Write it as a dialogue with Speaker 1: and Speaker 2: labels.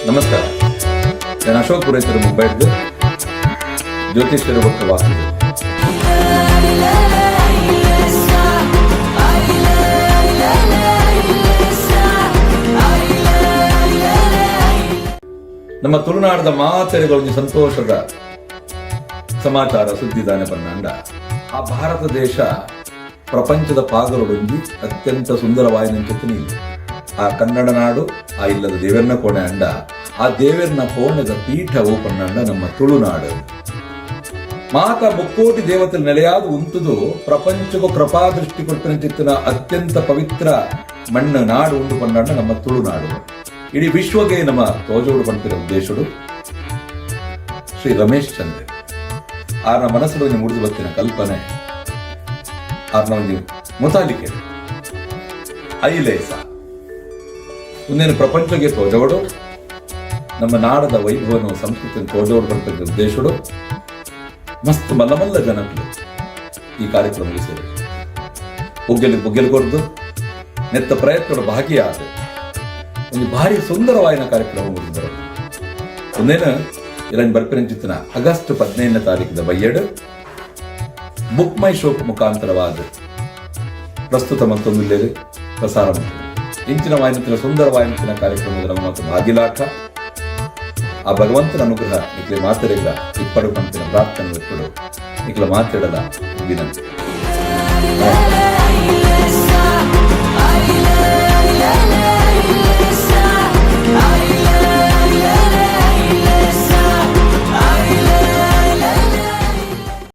Speaker 1: ನಮಸ್ಕಾರ. ನಾನು ಅಶೋಕ್ ಪುರೋಹಿತರು, ಮುಂಬೈಡ್ದು ಜ್ಯೋತಿಷ್ಯರು ಬೊಕ್ಕ ವಾಸ್ತು. ನಮ್ಮ ತುಳುನಾಡದ ಮಾತೆರೆಗ್ ಒಂಜಿ ಸಂತೋಷದ ಸಮಾಚಾರ ಸುದ್ದಿದಾನೆ ಪನ್ನಂಡ, ಆ ಭಾರತ ದೇಶ ಪ್ರಪಂಚದ ಪಾಗರೊಡೊಂಜಿ ಅತ್ಯಂತ ಸುಂದರವಾಯಿನಂಚಿತ್ತಿನ ಇಲ್ಲ್ ಆ ಕನ್ನಡ ನಾಡು. ಆ ಇಲ್ಲದ ದೇವೆರ್ನ ಕೋಣೆ ಅಂಡ, ಆ ದೇವೆರ್ನ ಕೋಣೆದ ಪೀಠ ಓ ಪನ್ನಂಡ ನಮ್ಮ ತುಳುನಾಡು. ಮಾತ ಮುಕ್ಕೋಟಿ ದೇವತೆ ನೆಲೆಯಾದ ಉಂತುದು ಪ್ರಪಂಚಕ್ಕೂ ಕೃಪಾದೃಷ್ಟಿ ಕೊಟ್ಟಿನ ಅತ್ಯಂತ ಪವಿತ್ರ ಮಣ್ಣು ನಾಡು ಉಂಡು ಪನ್ನಂಡ ನಮ್ಮ ತುಳುನಾಡು. ಇಡೀ ವಿಶ್ವಗೆ ನಮ್ಮ ತೋಜೋಡು ಪನ್ಪಿನ ಉದ್ದೇಶಡು ಶ್ರೀ ರಮೇಶ್ ಚಂದ್ರ ಆರ್ನ ಮನಸ್ಸು ಒಂಜಿ ಮುಡಿದು ಬತ್ತಿನ ಕಲ್ಪನೆ, ಆರ್ನ ಒಂಜಿ ಮುತಾಲಿಕೆ ಐಲೇಸ. ಮುಂದಿನ ಪ್ರಪಂಚಕ್ಕೆ ತೋಜೋಡು, ನಮ್ಮ ನಾಡದ ವೈಭವನು, ಸಂಸ್ಕೃತಿಯನ್ನು ತೋಜೋಡು ಪನ್ಪಿನ ಉದ್ದೇಶಡು ಮಸ್ತ್ ಮಲ್ಲ ಮಲ್ಲ ಜನಕ್ಲು ಈ ಕಾರ್ಯಕ್ರಮಕ್ಕೆ ಸೇರಿ ಪುಗ್ಗೆಲು ಪುಗ್ಗೆಲು ಕೊರ್ದು ನೆತ್ತ ಪ್ರಯತ್ನದ ಭಾಗಿಯಾದ ಒಂದು ಭಾರಿ ಸುಂದರವಾಯಿನ ಕಾರ್ಯಕ್ರಮ ಮುಗಿದರು. ಒಂದೇನು ಇರಂಜ್ ಬರ್ಪಿನಂಚಿತ್ತಿನ ಆಗಸ್ಟ್ 15ನೇ ತಾರೀಕಿದ ಬಯ್ಯಡು ಬುಕ್ ಮೈ ಶೋಕ್ ಮುಖಾಂತರವಾದ ಪ್ರಸ್ತುತ ಮತ್ತೊಂದು ಪ್ರಸಾರ ಮಾಡ್ತದೆ. ಇಂಚಿನ ವಾಹಿನಿತಿನ ಸುಂದರ ವಾಹಿನಿತಿನ ಕಾರ್ಯಕ್ರಮದ ನಮ್ಮ ಮತ್ತು ಭಾಗಿಲಾಖ. ಆ ಭಗವಂತನ ಅನುಗ್ರಹ ನಿಕ್ಲೆ ಮಾತೆರೆಗ್ಲ ಇಪ್ಪಡು ಪಂಪಿನ ಪ್ರಾರ್ಥನೆ ಬಿಟ್ಟುಡು ನಿಕ್ಲ ಮಾತಾಡದ ವಿನಂತಿ.
Speaker 2: La la.